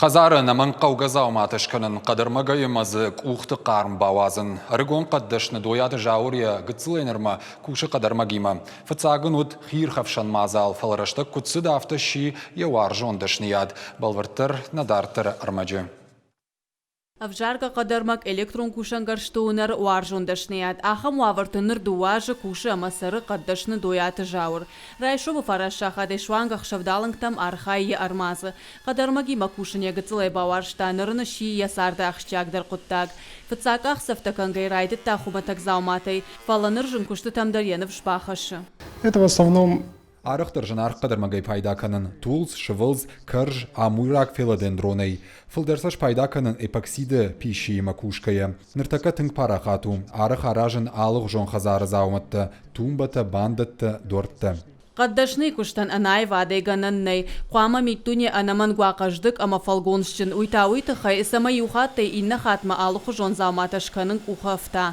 Хӕдзары ӕнӕмӕнг хъӕугӕ дзауматӕ скӕнын, хъӕдӕрмӕгӕй ӕмӕ дзы къухты хъарм бауадзын. Ӕрыгон хъӕддӕсны Дойаты Зауыр йӕ гыццылӕй нырмӕ кусы хъӕдӕрмӕгимӕ. Фыццаг ын уыд хиирхӕфсӕн мадзал, фӕлӕ рӕстӕг куыд цыд, афтӕ сси йӕ уарзон дӕсныйад. Бӕлвырддӕр нӕ дарддӕры ӕрмӕджы. Ӕвзаргӕ хъӕдӕрмӕг, электрон кусӕнгӕрзты уынӕр, уарзон дӕсныйад. Ахӕм уавӕрты ныр дыууӕ азы кусы ӕмӕ цӕры хъӕддӕсны Дойаты Зауыр. Райсомы фараст сахатӕй суанг ӕхсӕвдалынгтӕм архайы йӕ ӕрмадзы. Хъӕдӕрмӕгимӕ кусын йӕ гыццылӕй бауарзта, ныр ын сси йӕ царды ахсджиагдӕр хъуыддаг. Фыццаг къахдзӕфтӕ кӕнгӕй райдыдта хуымӕтӕг дзауматӕй, фӕлӕ ныр зын куыстытӕм дӕр йӕ ныфс бахӕссы. Это в основном Арӕхдӕр зынаргъ хъӕдӕрмӕгӕй пайда кӕнын тулдз, сывылдз, кӕрз, амуйраг фелодендронӕй. Фылдӕр сӕ спайда кӕнын эпоксиды писиимӕ кусгӕйӕ. Ныртӕккӕ тынг парахат у, арӕх аразын алыгъуызон хӕдзары дзаумӕттӕ, тумбӕтӕ, бандӕттӕ, дуӕрттӕ. Хъӕддӕсныйы куыстӕн ӕнӕаивадӕй гӕнӕн нӕй. Хъуамӕ миддуне ӕнӕмӕнг уа хъӕздыг ӕмӕ фӕлгонцджын, уый та уый тыххӕй, цӕмӕй иу хаттӕй иннӕ хатмӕ алыхуызон дзауматӕ скӕнын къухы ӕфта.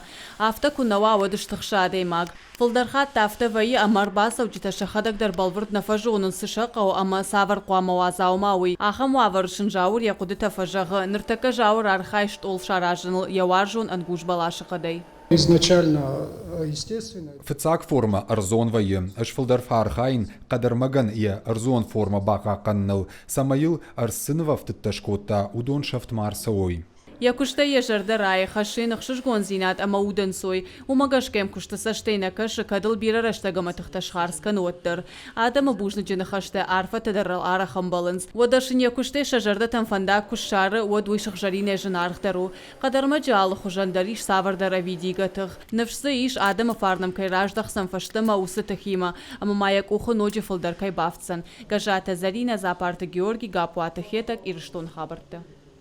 Афтӕ куы нӕ уа, уӕд стыхсы адӕймаг. Фылдӕр хатт афтӕ вӕййы, ӕмӕ ӕрбацӕуджытӕ сӕхӕдӕг дӕр бӕлвырд нӕ фӕзонынц, цы сӕ хъӕуы ӕмӕ цавӕр хъуамӕ уа дзаума, уый. Ахӕм уавӕры сын Зауыр йӕ хъуыдытӕ фӕзӕгъы. Ныртӕккӕ Зауыр архайы стъол саразыныл йӕ уарзон ӕнгуз бӕласы хъӕдӕй. Изначально, естественно. Фыццаг формӕ ӕрдзон вӕййы. Ӕз фылдӕр фӕархайын хъӕдӕрмӕгӕн йӕ ӕрдзон формӕ бахъахъхъӕныныл, цӕмӕй йыл ӕрдз цы нывӕфтыдтӕ скодта, уыдон сӕфт ма ӕрцӕуой. Йӕ куыстӕй йӕ зӕрдӕ райы, хӕссы йын ӕхсызгондзинад ӕмӕ удӕнцой. Уымӕ гӕсгӕ йӕм куысты цӕстӕй нӕ кӕсы, кӕд ыл бирӕ рӕстӕг ӕмӕ тыхтӕ схардз кӕны, уӕддӕр. Адӕмы бузныджы ныхӕстӕ, арфӕтӕ дӕр ыл арӕх ӕмбӕлынц. Уӕдӕ сын йӕ куыстӕй сӕ зӕрдӕтӕм фӕндаг куы ссары, уӕд уый сыгъзӕринӕй зынаргъдӕр у. Хъӕдӕрмӕджы алы хуызӕн дӕр ис цавӕрдӕр ӕвидийгӕ тых. Ныфс дзы ис, адӕмы фарн ӕм кӕй раздӕхдзӕн фӕстӕмӕ уыцы тыхимӕ, ӕмӕ ма йӕ къухы ноджы фылдӕр кӕй бафтдзӕн. Гӕззаты Зӕринӕ, Дзапарты Георги, Гаппуаты Хетӕг, Ирыстоны хабӕрттӕ.